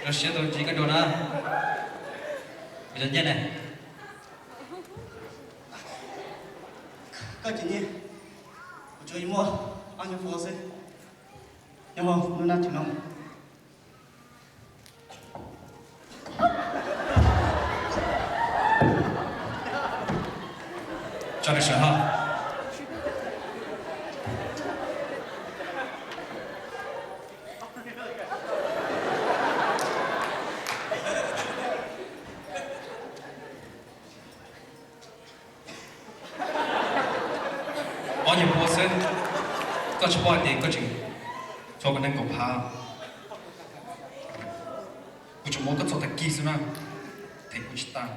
Siab tau ntsib koj dua na. Kuv cov nyiaj ne? Koj cov nyiaj, kuv tsuas muaj ob nyuag puas xwb. Nyob hauv lub nab tsev no. Tso nws sawv hauj. Ob nyuag puas xwb, koj tsis paub hais tias koj tseem tshuav kuv nees nkaum phav. Kuv tsuas muab koj txog tag kis xwb na, them kuv tsis tas.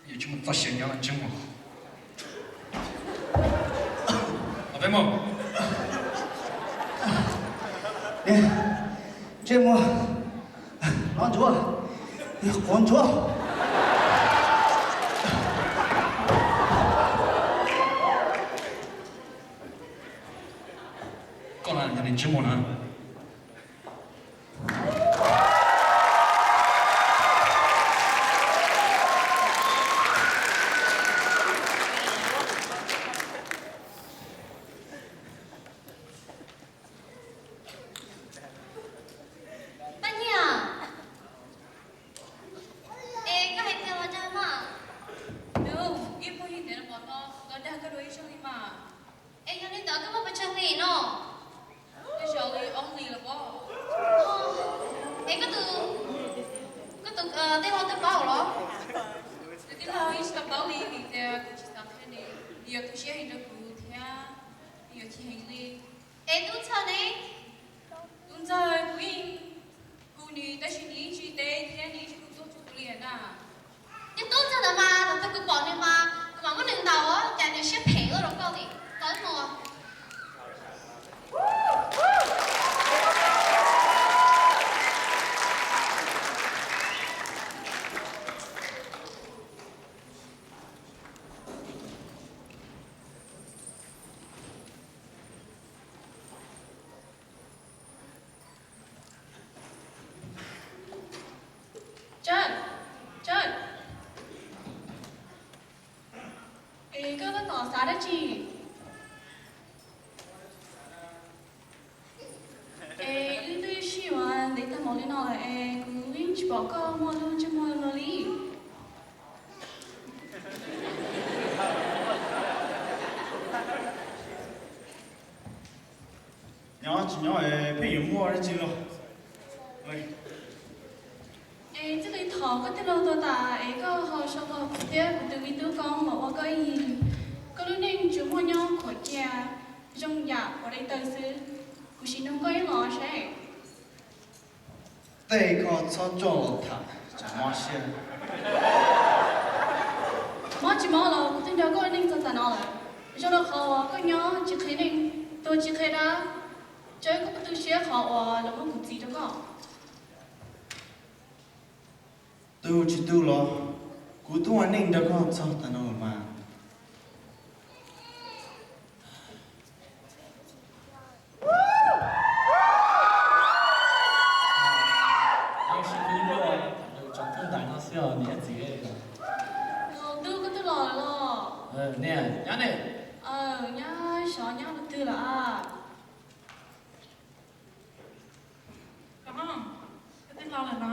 Yuav tsis mus txoj sia nyob ntsej muag. Peb mus. Ntsej muag, hlob ntsuab, quav ntsuab. Koj na, yog li ntsej muag na. Paj Nyiaj, es koj hais tias los dag mas? Nws, ib phooj ywg ntiav los pom no, los dag koj dua ib zaug li mas. Es yog li ntawd koj muaj pes tsawg hlis no? Tej zaum li ob hlis los pob. Es koj tus, koj tus tij laug twb paub los? Tus tij laug yeej tsis tau paub li vim tias kuv tsis xav qhia nws, nws yuav tu siab heev rau kuv thiab nws yuav chim heev li. Es tub ntxawg ne? Tub ntxawg kuv yeej hu nws tab sis nws yeej tsis teb thiab nws yeej tsis hu tuaj rau kuv li na. Yog tub ntxawg ntawd mas, tus twg kuv pom nws mas kuv mam muab nws ntaus, cas nws siab phem ua rau koj li. Tau ib mus. Tsawg, Tsawg, es koj tab tom xav dab tsi? Es wb twb sib yuav ntev tag npaum li no lawm es kuv yeej tsis pom koj muaj lub ntsej muag luag li. Nyob tsis nyob es pheej yuav muaj dab tsi los. Es txij li thaum koj tij laug tuag tas es koj ho sau tau kuv thiab kuv tus me tub koob los ua koj ib yig. Koj lub neej tsuas muaj nyob khuam cia, zoo yam ua dai taw xwb. Kuv sim nug koj ib los seb. Tej ko txhob coj los tham, tsam mob siab. Mob tsis mob los kuv twb nrog koj ua neej txog tav no lawm. Zoo rau qhov uas koj nyob tsis qhia neeg, tuag tsis qhia dab, tsawb koj tu siab qhov uas los muab kuv txis rau koj. Tu tsis tu los kuv twb ua neej nrog koj txog tav no lawm mas. Yeej sib hlub luaj, tsoom tub ntais no xwb os niam txiv. Tub, koj twb los lawm los? Niam, nyob ne. Nyob, xyov nyob qhov twg lawm. Koj, koj twb los lawm no?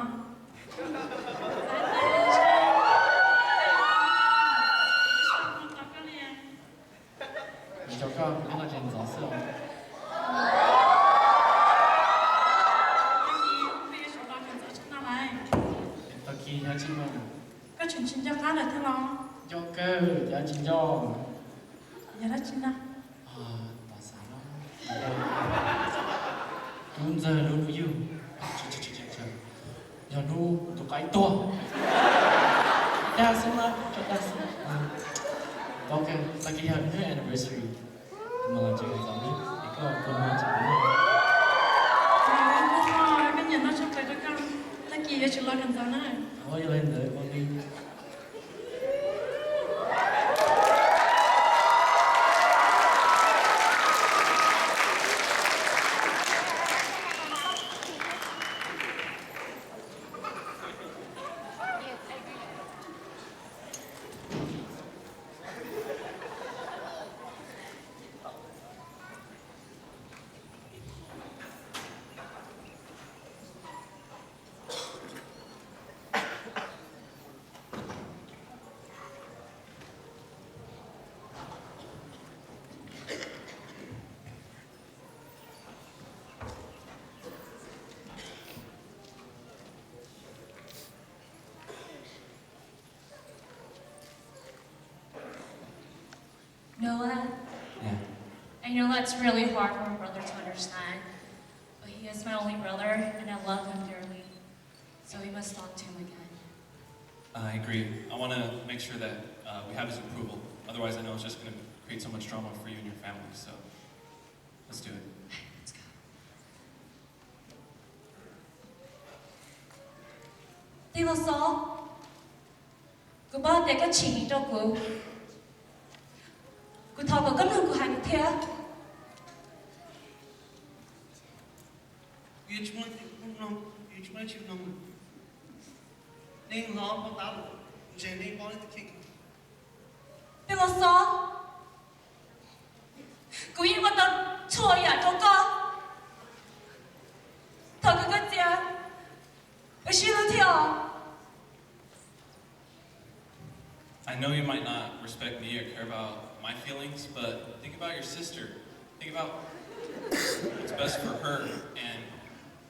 Nco koj, kuv twb los tseem ntxov xwb os. Tag kis nyob tsis muaj. Koj tseem tsis nco qab lawm thiab los? Nco kawg, cas tsis nco? Yog dab tsi na? Tom xav no, tub ntxawg lub hnub yug, yog hnub tus qaib tuag. Dag xwb na, tso dag xwb. Ok, tag kis yog hnub anniversary, kuv mam los tseem ntxov xwb es koj tuag no tseem ua. Koj nyiam noj tshaj plaws rau koj, tag kis yuav tsum los kom ntxov na. Ua yog li ntawd ua li. Noah, yeah. I know that's really hard for a brother to understand, but he is my only brother, and I love him dearly. So we must talk to him again. I agree. I want to make sure that uh, we have his approval. Otherwise, I know it's just going to create so much drama for you and your family. So let's do it. Let's go. Tij laug Xov, kuv paub tias koj tshim rau kuv. Kuv thov kom koj mloog kuv hais thiab. Yuav tsis muaj, yuav tsis muaj tsis mloog. Nej hlob poj tab, ntshe nej paub nej tus kheej. Tij laug Xov, kuv yeej ua tau txhua yam rau koj. Thov kom koj txiav wb sib hlub thiab os. I know you might not respect me or care about my feelings, but think about your sister. Think about what's best for her and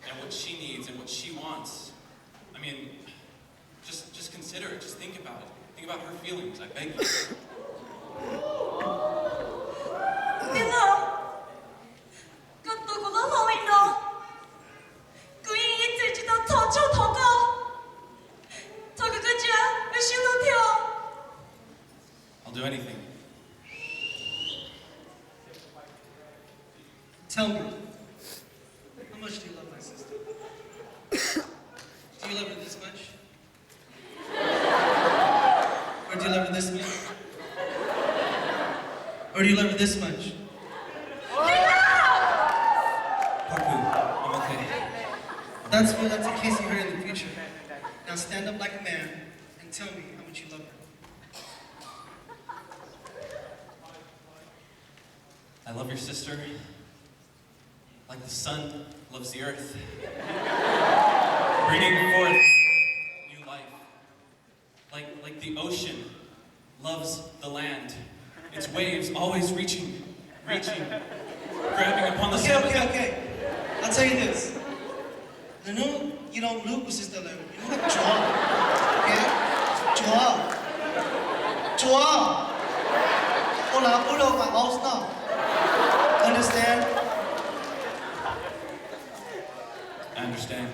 and what she needs and what she wants. I mean, just just consider it. Just think about it. Think about her feelings. I beg you. Tij laug, koj tus kuv loj hlob li no, kuv yeej ib txwm tsis tau thov txog thov koj. Thov kom koj txiav wb sib hlub thiab. I'll do anything. Tell me, how much do you love my sister? Do you love her this much? Or do you love her this much? Or do you love her this much? Papu, I'm okay. That's what, that's in case you hear in the future. Now stand up like a man and tell me how much you love her. I love your sister like the sun loves the earth, bringing forth new life. Like, like the ocean loves the land, its waves always reaching, reaching, grabbing upon the Okay, okay, okay. I'll tell you this. Lwm hnub yus los hlub kuv sister lawm, yus mus tsuav, okay? Tsuav, tsuav, ua las ub rau my house no. Understand? I understand.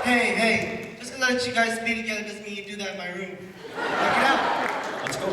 Hey, hey, just 'cause I let you guys be together doesn't mean you do that in my room. Check it out. Let's go.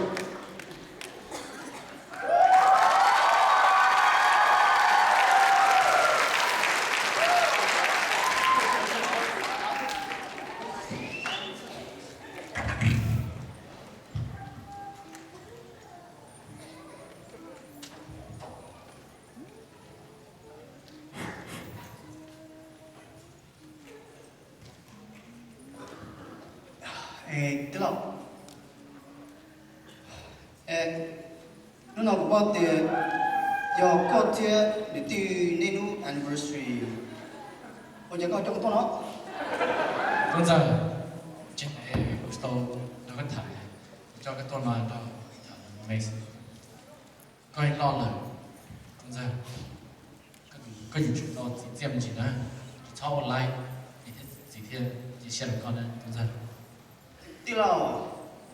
Tij laug, hnub no kuv paub tias yog koj thiab niam tij nej lub anniversary, ua cas koj coj kuv tuaj no? Tub ntxawg, tsis tau nrog koj tham, kuv coj koj tuaj no nrog tham me xwb. Koj loj lawm, tub ntxawg, koj yuav tsum tau txiv txiaj me ntsis na, tsis txhob ua laib, niam thiab txiv thiaj cia siab rau koj na tub ntxawg. Tij laug,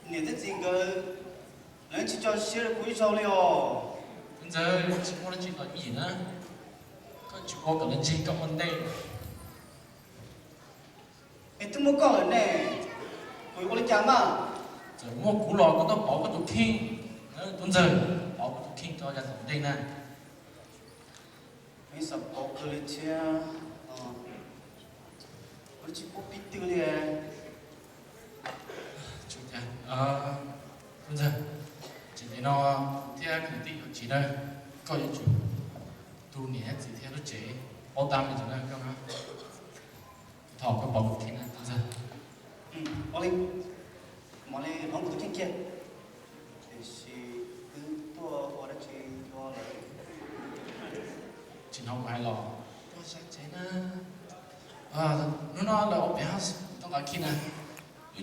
niam thiab txiv nkawd, lawv tsis tso siab rau kuv ib zaug li os. Tub ntxawg, tsis muaj dab tsi los yim na, koj tsis ua kom lawv ntseeg koj ua ntej. Es twb muaj koj lawm ne, kuv yuav ua li cas mas? Txawm muaj kuv los koj tuaj pauv koj tus kheej, tub ntxawg, pauv koj tus kheej rau yav tom ntej na. Neb xav pauv kawg li thiab, kuv tsis paub pib twg li. Tub ntxawg, tsis li no thiab kwv tij yuav tsis na, koj yuav tsum tu niam thiab txiv thiab lub tsev, paub tab li ntawd na koj na. Thov koj pauv kuv kheej na tub ntxawg. Ua li, mam li hloov kuv tus kheej kiag. Tiam sis wb tuaj ua dab tsi dua lawm? Tsis hnov kuv hais los? Tuaj sab tsev na. Hnub no lawv open house, koj nqa key na.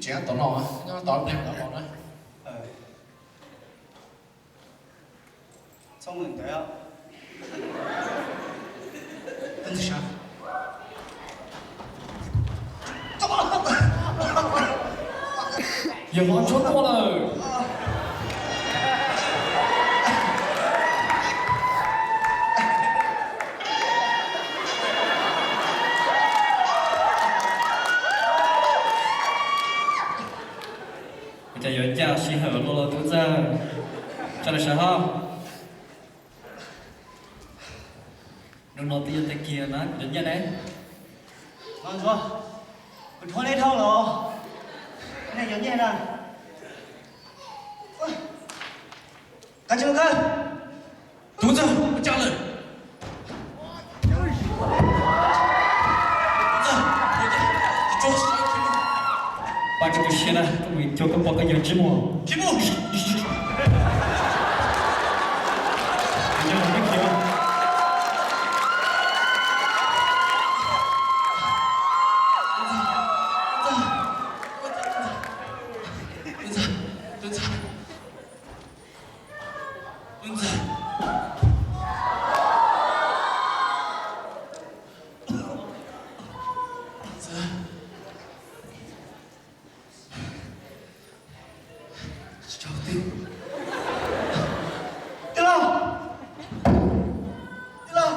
Tseem tom no, nyob tom pliag tom no na. Txhob mus ntawd. Yawg hlob tshuab tuaj lawm. Ua cas yuav ncaj sij hawm luaj los tub ntxawg, tso los sawv hos. Hnub no twb yog tag kis na, kuv cov nyiaj ne? Kuv rhuav nej dhau los, nej cov nyiaj na. Kav tsij mus kaw. Tub ntxawg, ua cas lawm? Pab tso tus siab na, koj mus cuag koj pog koj yawg ntsej muag. Tij laug, tij laug,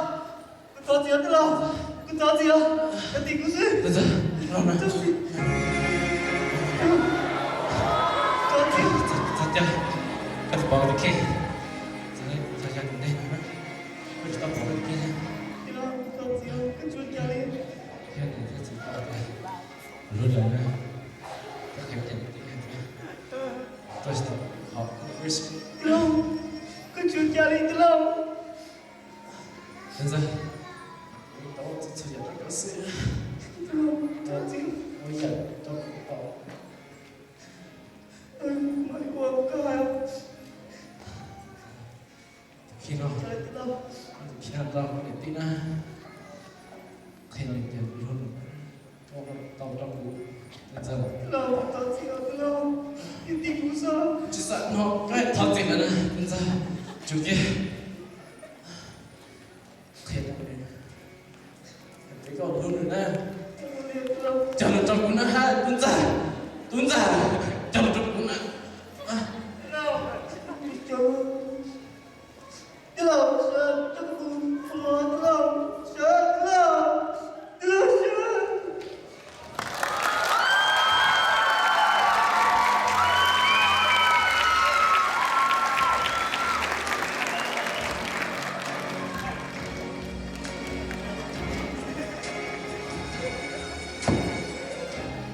kuv thov txim os tij laug, kuv thov txim os, koj tim kuv xwb. Thov txim, thov txim, koj tsis pom kuv tus kheej, txog yog tus neeg no na, koj tsis tau pom kuv tus kheej. Tij laug, kuv thov txim os, koj tsis ua cas li. Thiab nws thiaj tsis tau tias kuv hlub lawv na, koj qhia tias tij laug, koj tsis tau qhov, tij laug, koj tsis ua cas li tij laug. Tub ntxawg, tau txhua yam rau koj xwb, tij laug, thov txim, ua yam rau kuv tau. Mas ua koj hais. Khi no, khi no tau niam tij na, qhia tias hlub tau rau kuv, tij laug, thov txim os tij laug, tij tij kuv xwb. Tsis xav hnov koj thov txim lawm na tub ntxawg, tsum kiag. Qhia rau kuv, hais tias koj hlub nws na, cog nws rau kuv na hab tub ntxawg, tub ntxawg.